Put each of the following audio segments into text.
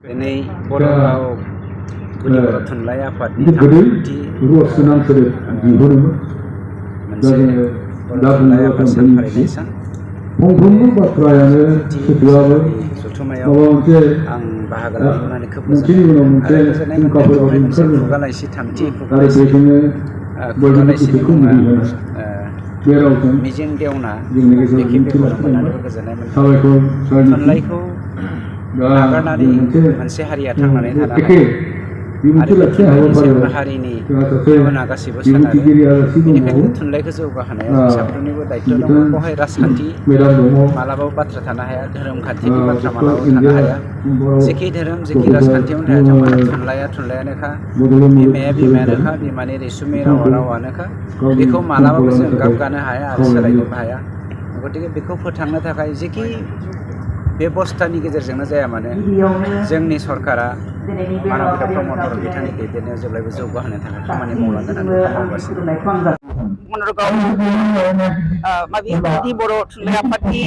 दिनै बर' राव गुदि बर' थुनलाइ आफादनि थामथि मोनसे बर' थुनलाइ आफाद सानफालिनाय सान जथुम्मायाव आं बाहागो लानो मोननानै खोब गोजोननाय मोनदों आरो गोजोननाय मोननाय मोनसे खुगा लाइसि थामथि खुगा लाइसिनि मुङा मिजिं देवना बेखे बेखौनो मोननानैबो गोजोननाय मोनदों। थुनलाइखौ नागारनानै मोनसे हारिया थांनानै थानो हाया आरो बे थुनलाइनि सायावनो हारिनि इयुना गासैबो सोनारो। बेनिखायनो थुनलाइखौ जौगाहोनाया जों साफ्रोमनिबो दायित्व दङ। बेवहाय राजखान्थि मालाबाबो बाथ्रा थानो हाया, धोरोम खान्थिनि बाथ्रा मालाबाबो थानो हाया। जेखि धोरोम जेखि राजखान्थियावनो थायाथों मानो थुनलाइया थुनलाइयानोखा, बिमाया बिमायानोखा, बिमानि रैसुमै रावा रावानोखा। बेखौ मालाबाबो जों गाबगानो हाया आरो सोलायनोबो हाया। गतिके बेखौ फोथांनो थाखाय जेखि बेबस्थानि गेजेरजोंनो जाया मानो जोंनि सरकारा मानबिका प्रमद बर' बिथांनि दैदेननायाव जेब्लायबो जौगाहोनो थाखाय खामानि मावलांगोन आरो बेखौ मावगासिनो। गुदि बर' थुनलाइ आफादनि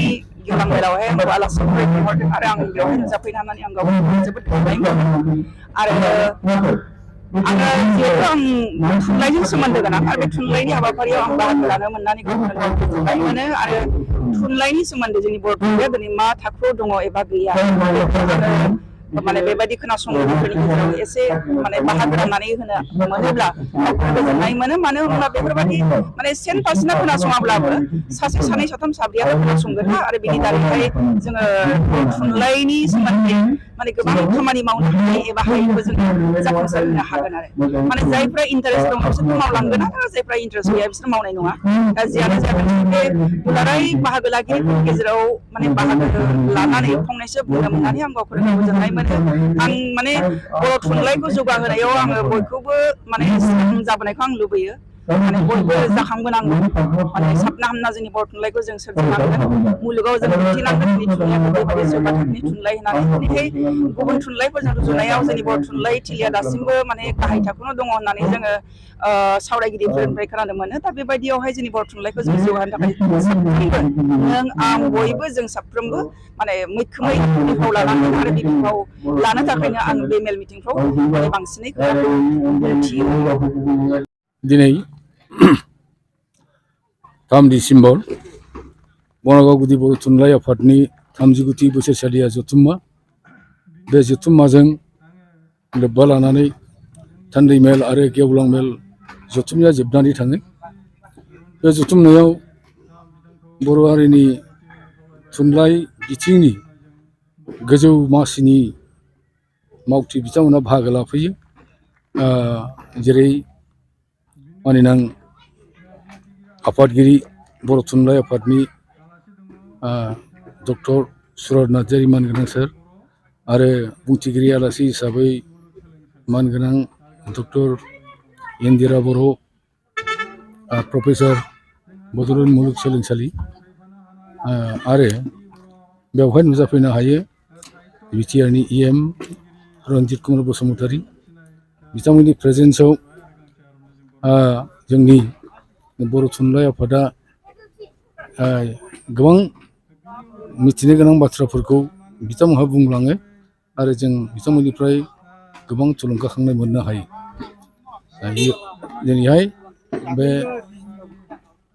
गेवलां मेलावहाय आंखौ आलासि लिंहरदों आरो आं बेवहाय नुजाफैनो हानानै आं गावखौ जोबोद गोजोननाय मोनदों। आरो आङो जिहेतु आं थुनलाइजों सोमोन्दो गोनां आरो बे थुनलाइनि हाबाफारियाव आं बाहागो लानो मोननानै गावखौनो गोजोननाय मोनो आरो थुनलाइनि सोमोन्दै जोंनि बर' थुनलाइया दिनै मा थाखोआव दङ एबा गैया माने बेबायदि खोनासंगिरिफोरनि गेजेराव एसे माने बाहागो राननानै होनो मोनोब्ला गोजोननाय मोनो। मानो होनोब्ला बेफोरबायदि माने 10% खोनासङाब्लाबो सासे सानै साथाम साब्रैया खोनासंगोन ना आरो बेनि दारैहाय जोङो थुनलाइनि सोमोन्दै माने गोबां खामानि मावनो हायो एबा हायिखौ जों जाफुंसार होनो हागोन आरो माने जायफ्रा इन्टारेस्ट दं बिसोरथ' मावलांगोन आरो जायफ्रा इन्टारेस्ट गैया बिसोर मावनाय नङा। दा जियानो जागोन बे दुलाराय बाहागो लागिरिफोरनि गेजेराव माने बाहागो लानानै फंनैसो बुंनो मोननानै आं गावखौनो गोजोननाय मोनो। आं माने बर' थुनलाइखौ जौगाहोनायाव आङो बयखौबो माने जाबोनायखौ आं लुबैयो। माने बयबो जाखांबोनांगौ माने साबना हामना जोंनि बर' थुनलाइखौ जों सोरजिनांगोन, मुलुगाव जों दिन्थिनांगोन जोंनि थुनलाइखौ बेबायदि जौगा थाखोनि थुनलाइ होननानै। दिनैहाय गुबुन थुनलाइफोरजों रुजुनायाव जोंनि बर' थुनलाइ थिलिया दासिमबो माने गाहाय थाखोआवनो दङ होननानै जोङो सावरायगिरिफोरनिफ्राय खोनानो मोनो। दा बेबायदियावहाय जोंनि बर' थुनलाइखौ जों जौगाहोनो थाखाय साफ्रोमबो नों आं बयबो जों साफ्रोमबो माने मैखोमै बिफाव लानांगोन आरो बे बिफाव लानो थाखायनो आं बे मेल मिटिंफ्राव माने बांसिनै खोथाखौ बुंथियो। दिनै 3 डिसेम्बर बङाइगाव गुदि बर' थुनलाइ आफादनि 39थि बोसोरसालिया जथुम्मा। बे जथुम्माजों लोब्बा लानानै थान्दै मेल आरो गेवलां मेल जथुम्माया जोबनानै थाङो। बे जथुम्मायाव बर' हारिनि थुनलाइ बिथिंनि गोजौ मासिनि मावथि बिथांमोना बाहागो लाफैयो। जेरै मानिनां आफादगिरि बर' थुनलाइ आफादनि डक्टर सुरत नार्जारि मानगोनां सार आरो बुंथिगिरि आलासि हिसाबै मानगोनां डक्टर इन्दिरा बर', प्रफेसर बड'लेण्ड मुलुगसोलोंसालि आरो बेवहाय नुजाफैनो हायो बिटिआरनि EM रन्जित कुमार बसुमतारी। बिथांमोननि प्रेजेन्सआव जोंनि बर' थुनलाइ आफादा गोबां मिथिनो गोनां बाथ्राफोरखौ बिथांमोनहा बुंलाङो आरो जों बिथांमोननिफ्राय गोबां थुलुंगाखांनाय मोननो हायो। दिनैहाय बे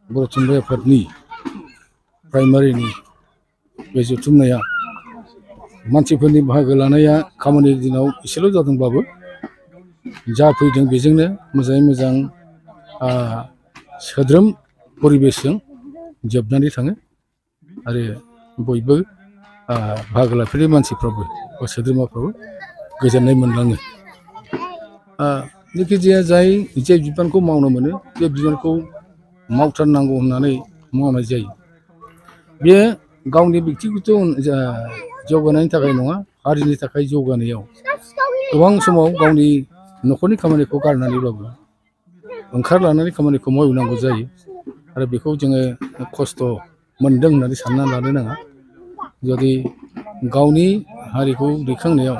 बर' थुनलाइ आफादनि प्राइमारिनि बे जथुम्माया मानसिफोरनि बाहागो लानाया खामानिनि दिनाव एसेल' जादोंब्लाबो जा फैदों बेजोंनो मोजाङै मोजां सोद्रोम परिबेसजों जोबनानै थाङो आरो बयबो बाहागो लाफैनाय मानसिफ्राबो बा सोद्रोमाफ्राबो गोजोननाय मोनलाङो। जायखिजाया जाय जे बिबानखौ मावनो मोनो बे बिबानखौ मावथारनांगौ होननानै मावनाय जायो। बे गावनि बेक्तिगत जौगानायनि थाखाय नङा, हारिनि थाखाय जौगानायाव गोबां समाव गावनि न'खरनि खामानिखौ गारनानैब्लाबो ओंखारलानानै खामानिखौ मावनांगौ जायो आरो बेखौ जोङो खस्थ' मोनदों होननानै सानना लानो नाङा। जुदि गावनि हारिखौ दैखांनायाव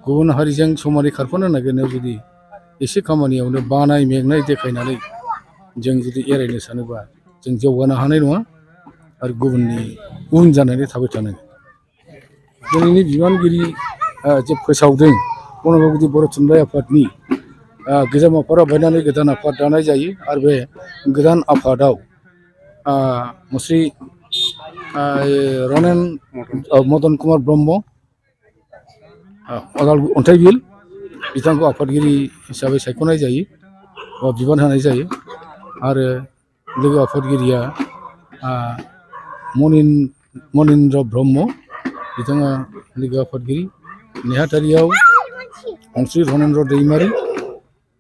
गुबुन हारिजों समानै खारफानो नागिरनायाव जुदि एसे खामानियावनो बानाय मेंनाय देखायनानै जों जुदि एरायनो सानोबा जों जौगानो हानाय नङा आरो गुबुननि उन जानानै थाबाय थानांगोन। दिनैनि बिबानगिरि जे फोसावदों बनगाव गुदि बर' थुनलाइ आफादनि गोजाम आफादा बायनानै गोदान आफाद दानाय जायो आरो बे गोदान आफादाव मुस्रि रनेन मदन कुमार ब्रह्म अन्थाइबिल बिथांखौ आफादगिरि हिसाबै सायख'नाय जायो बा बिबान होनाय जायो आरो लोगो आफादगिरिया मनिन्द्र ब्रह्म बिथाङा लोगो आफादगिरि नेहाथारियाव अंश्री धनेन्द्र दैमारि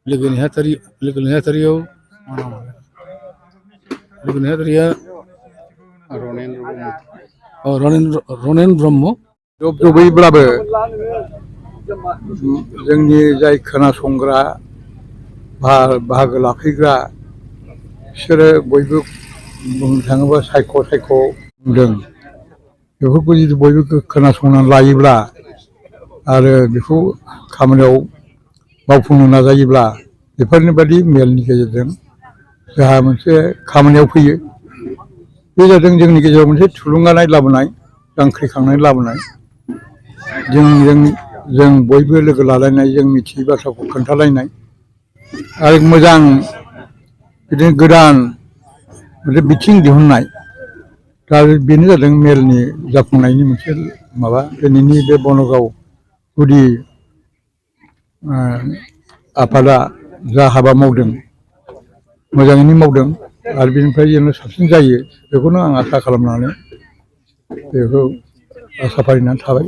लोगो नेहाथारिया रनेन ब्रह्म जब जबैब्लाबो जोंनि जाय खोनासंग्रा बाहागो लाफैग्रा बिसोरो बयबो बुंनो थाङोबा सायख' बुंदों बेफोरखौ जुदि बयबो खोनासंनानै लायोब्ला आरो बेखौ खामानियाव मावफुंनो नाजायोब्ला बेफोरनि बादि मेलनि गेजेरजों जोंहा मोनसे खामानियाव फैयो बे जादों जोंनि गेजेराव मोनसे थुलुंगानाय लाबोनाय जांख्रिखांनाय लाबोनाय जों बयबो लोगो लालायनाय जों मिथियै बाथ्राखौ खोन्थालायनाय आरो मोजां बिदिनो गोदान मोनसे बिथिं दिहुननाय दा बेनो जादों मेलनि जाफुंनायनि मोनसे माबा दिनैनि बे बनगाव गुदि आफादा जा हाबा मावदों मोजाङैनो मावदों आरो बेनिफ्राय जेन' साबसिन जायो बेखौनो आं आसा खालामनानै बेखौ आसा फारिनानै थाबाय।